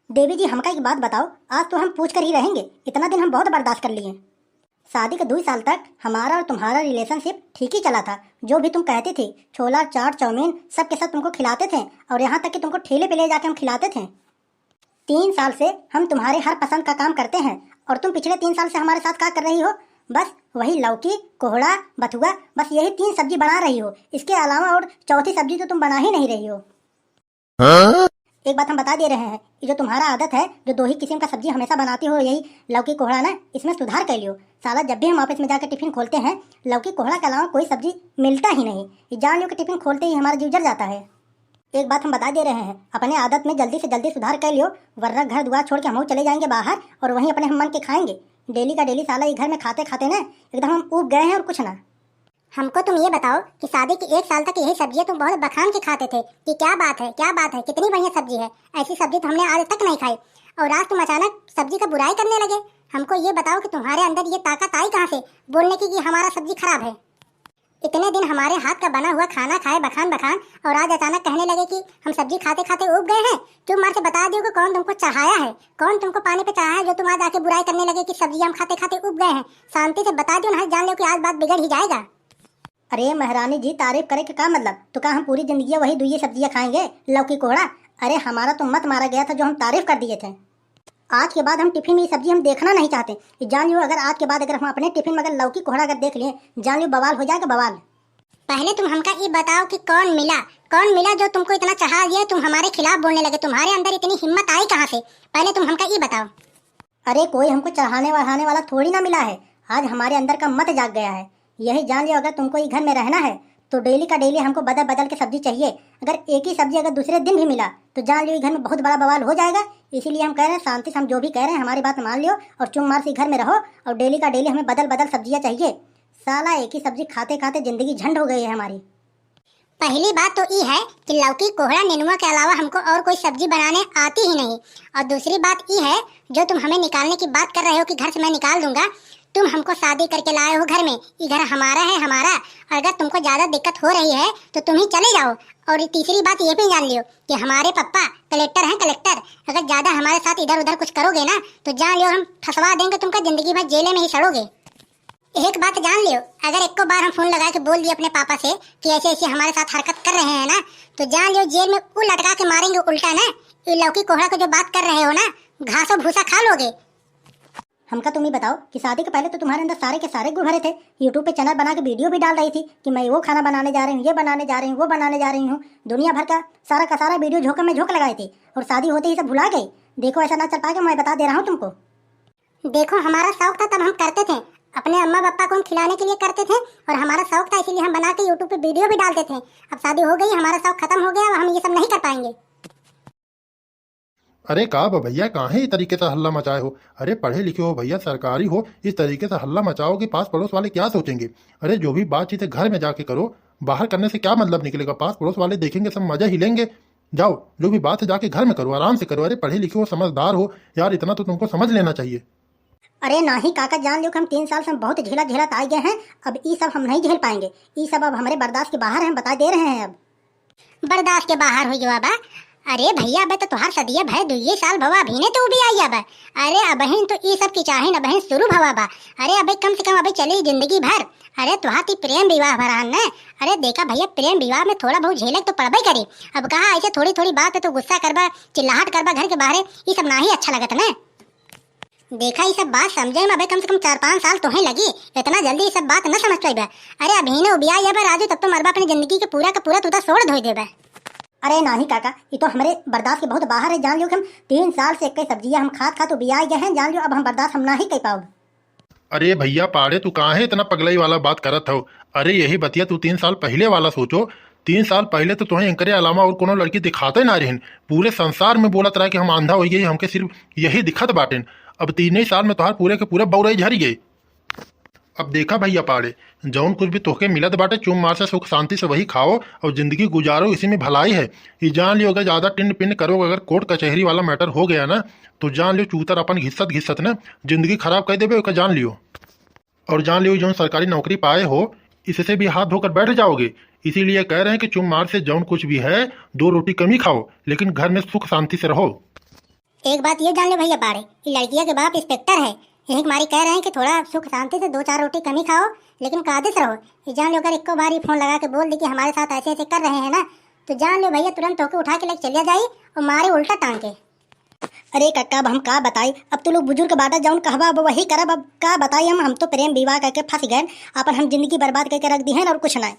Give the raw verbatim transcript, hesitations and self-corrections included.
देवी जी, हमका एक बात बताओ, आज तो हम पूछ कर ही रहेंगे, इतना दिन हम बहुत बर्दाश्त कर लिए। शादी के दो साल तक हमारा और तुम्हारा रिलेशनशिप ठीक ही चला था। जो भी तुम कहते थे, छोला, चाट, चाउमीन, सब के सब तुमको खिलाते थे, और यहाँ तक कि तुमको ठेले पे ले जाके हम खिलाते थे। तीन साल से हम तुम्हारे हर पसंद का काम करते हैं, और तुम पिछले तीन साल से हमारे साथ क्या कर रही हो? बस वही लौकी, कोहड़ा, बथुआ, बस यही तीन सब्जी बना रही हो। इसके अलावा और चौथी सब्जी तो तुम बना ही नहीं रही हो। एक बात हम बता दे रहे हैं, ये जो तुम्हारा आदत है, जो दो ही किस्म का सब्जी हमेशा बनाती हो, यही लौकी कोहड़ा ना, इसमें सुधार कर लियो। साला, जब भी हम ऑफिस में जाकर टिफिन खोलते हैं, लौकी कोहड़ा के अलावा कोई सब्जी मिलता ही नहीं। ये जान लियो कि टिफिन खोलते ही हमारा जीव जल जाता है। एक बात हम बता दे रहे हैं, अपने आदत में जल्दी से जल्दी सुधार कर लियो, वरना घर दुआर छोड़ के हम चले जाएंगे बाहर और वहीं अपने हम मन के खाएंगे। डेली का डेली साला ये घर में खाते खाते ना एकदम हम ऊब गए हैं और कुछ ना। हमको तुम ये बताओ कि शादी के एक साल तक यही सब्जियां तुम बहुत बखान के खाते थे कि क्या बात है, क्या बात है, कितनी बढ़िया सब्जी है। ऐसी सब्जी तो हमने आज तक नहीं खाई, और आज तुम अचानक सब्जी का बुराई करने लगे। हमको ये बताओ कि तुम्हारे अंदर ये ताकत आई कहाँ से बोलने की कि हमारा सब्जी खराब है? इतने दिन हमारे हाथ का बना हुआ खाना खाए बखान बखान, और आज अचानक कहने लगे कि हम सब्जी खाते खाते ऊब गए हैं। चुप मार से बता दियो कि कौन तुमको चढ़ाया है, कौन तुमको पानी पे चढ़ाया है, जो तुम आज आके बुराई करने लगे कि सब्जी हम खाते खाते ऊब गए हैं। शांति से बता दियो, नहीं जान लो कि आज बात बिगड़ ही जाएगा। अरे महारानी जी, तारीफ करे के का मतलब? तो का हम पूरी जिंदगी वही दुइये सब्जियां खाएंगे, लौकी कोहड़ा? अरे, हमारा तो मत मारा गया था जो हम तारीफ कर दिए थे। आज के बाद हम टिफिन में ये सब्जी हम देखना नहीं चाहते। ये जान लियो, अगर आज के बाद अगर हम अपने टिफिन में अगर लौकी कोहड़ा अगर देख लिए, जान लियो बवाल हो जाएगा, बवाल। पहले तुम हमका ये बताओ कि कौन मिला, कौन मिला जो तुमको इतना चढ़ा दिया, तुम हमारे खिलाफ बोलने लगे, तुम्हारे अंदर इतनी हिम्मत आई कहाँ से? पहले तुम हमका ये बताओ। अरे, कोई हमको चढ़ाने वढ़ाने वाला थोड़ी ना मिला है। आज हमारे अंदर का मत जाग गया है। यही जान लियो, अगर तुमको ये घर में रहना है तो डेली का डेली हमको बदल बदल के सब्जी चाहिए। अगर एक ही सब्जी अगर दूसरे दिन भी मिला तो जान लियो, ये घर में बहुत बड़ा बवाल हो जाएगा। इसीलिए हम कह रहे हैं, शांति से हम जो भी कह रहे हैं, हमारी बात मान लियो और चुप मार से घर में रहो, और डेली का डेली हमें बदल बदल सब्जियां चाहिए। साला, एक ही सब्जी खाते खाते जिंदगी झंड हो गई है हमारी। पहली बात तो ई है कि लौकी, कोहड़ा, नेनुआ के अलावा हमको और कोई सब्जी बनाने आती ही नहीं। और दूसरी बात ई है, जो तुम हमें निकालने की बात कर रहे हो कि घर से मैं निकाल दूंगा, तुम हमको शादी करके लाए हो घर में, ये घर हमारा है, हमारा। और अगर तुमको ज़्यादा दिक्कत हो रही है तो तुम ही चले जाओ। और तीसरी बात ये भी जान लियो कि हमारे पापा कलेक्टर हैं, कलेक्टर। अगर ज़्यादा हमारे साथ इधर उधर कुछ करोगे ना तो जान लियो, हम फंसवा देंगे तुमका, जिंदगी भर जेले में ही सड़ोगे। एक बात जान लियो, अगर एको बार हम फोन लगा के बोल दिए अपने पापा से कि ऐसे ऐसे हमारे साथ हरकत कर रहे हैं ना, तो जान लियो जेल में वो लटका के मारेंगे उल्टा ना। ये लौकी कोहड़ा को जो बात कर रहे हो ना, घासो भूसा खा लोगे। हमका तुम ही बताओ कि शादी के पहले तो तुम्हारे अंदर सारे के सारे गुण भरे थे, यूट्यूब पे चैनल बना के वीडियो भी डाल रही थी कि मैं वो खाना बनाने जा रही हूँ, ये बनाने जा रही हूँ, वो बनाने जा रही हूँ। दुनिया भर का सारा का सारा वीडियो झोंके में झोंक लगाए थे, और शादी होते ही सब भुला गई। देखो, ऐसा ना चल पाएगा, मैं बता दे रहा हूँ तुमको। देखो, हमारा शौक था तब हम करते थे, अपने अम्मा पापा को हम खिलाने के लिए करते थे, और हमारा शौक था इसीलिए हम बना के यूट्यूब पे वीडियो भी डालते थे। अब शादी हो गई, हमारा शौक खत्म हो गया, अब हम ये सब नहीं कर पाएंगे। अरे का बा भैया, काहे ई तरीके से हल्ला मचाए हो? अरे पढ़े लिखे हो भैया, सरकारी हो, इस तरीके से हल्ला मचाओगे, पास पड़ोस वाले क्या सोचेंगे? अरे जो भी बातचीत है घर में जाके करो, बाहर करने से क्या मतलब निकलेगा? पास पड़ोस वाले देखेंगे, सब मजा ही लेंगे। जाओ, जो भी बात है जाके घर में करो, आराम से करो। अरे पढ़े लिखे हो, समझदार हो यार, इतना तो तुमको समझ लेना चाहिए। अरे नाही काका, जान लियो कि हम तीन साल से हम बहुत झेला झेलत आ गए हैं, अब ई सब हम नहीं झेल पाएंगे, ई सब अब हमारे बर्दाश्त के बाहर है, हम बता दे रहे हैं अब। बर्दाश्त के बाहर हो गया बा। अरे भैया, अबे तो तोहार सदिया भय दुइये साल भवा, अभी ने तो उबियाइया बा। अरे अबहिन तो ई सब की चाहिन, अबहिन शुरू भवा बा। अरे अबे कम से कम अबे चली जिंदगी भर। अरे तोहार ती प्रेम विवाह भरान ने। अरे देखा भैया, प्रेम विवाह में थोड़ा बहुत झेलक तो पड़बे करी। अब कहा ऐसे थोड़ी थोड़ी बात पे तो गुस्सा करबा, चिल्लाहट करबा घर के बाहरे, ई सब नाही अच्छा लगत ने। देखा, ई सब बात समझे में अबे कम से कम चार पाँच साल तोहे लगी, इतना जल्दी ई सब बात न समझ पाइबा। अरे अभी ने उबिया ये बा राजू, तब तो मरबा अपनी जिंदगी के पूरा का पूरा तू तो सोड़ धोई देबा। अरे नाही काका, ई तो हमरे बर्दाश्त के बहुत बाहर है। जान लियो कि हम तीन साल से एक ही सब्जियां हम खात खात उबिया गए हैं। जान लियो, अब हम बर्दाश्त हम नाही कर पाओ। अरे भैया पाड़े, तू काहे इतना पगलई वाला बात करत हो? अरे यही बतिया तू तीन साल पहिले वाला सोचो। तीन साल पहिले तो तोहे इनकरे अलावा और कोनो लड़की दिखाते ना रहन। पूरे संसार में बोलत रहा कि हम आंधा हो गए, हमके सिर्फ यही दिखत बाटेन। अब तीन ही साल में तोहार पूरे के पूरे बौरई झरी गए। अब देखा भैया पाड़े, जौन कुछ भी तोहके मिलत बाटे, चुम मार से सुख शांति से वही खाओ और जिंदगी गुजारो, इसी में भलाई है। ये जान लियो, अगर ज्यादा टिंड पिंड करो, अगर कोर्ट कचहरी वाला मैटर हो गया ना, तो जान लियो चूतर अपन घिसत घिसत ना जिंदगी खराब कर देबे, ओका जान लियो। और जान लियो, जौन सरकारी नौकरी पाए हो, इससे भी हाथ धोकर बैठ जाओगे। इसीलिए कह रहे हैं कि चुम मार से जौन कुछ भी है, दो रोटी कम ही खाओ, लेकिन घर में सुख शांति से रहो। एक बात ये जान लो भैया पाड़े, ये लड़किया के बाप इंस्पेक्टर है। यही मारी कह रहे हैं कि थोड़ा सुख शांति से दो चार रोटी कमी खाओ, लेकिन कायदे से रहो। ये जान लो, अगर इक्को बार ये फोन लगा के बोल दे कि हमारे साथ ऐसे ऐसे कर रहे हैं ना, तो जान लो भैया, तुरंत होके उठा के लेके चलिया जाई और मारे उल्टा टांग के। अरे काका, अब हम का बताई, अब तू लोग बुजुर्ग बाटा, जौन कहबा अब वही करब। अब का बताई हम, हम तो प्रेम विवाह करके फंस गए, अपन हम जिंदगी बर्बाद करके रख दी है और कुछ नहीं।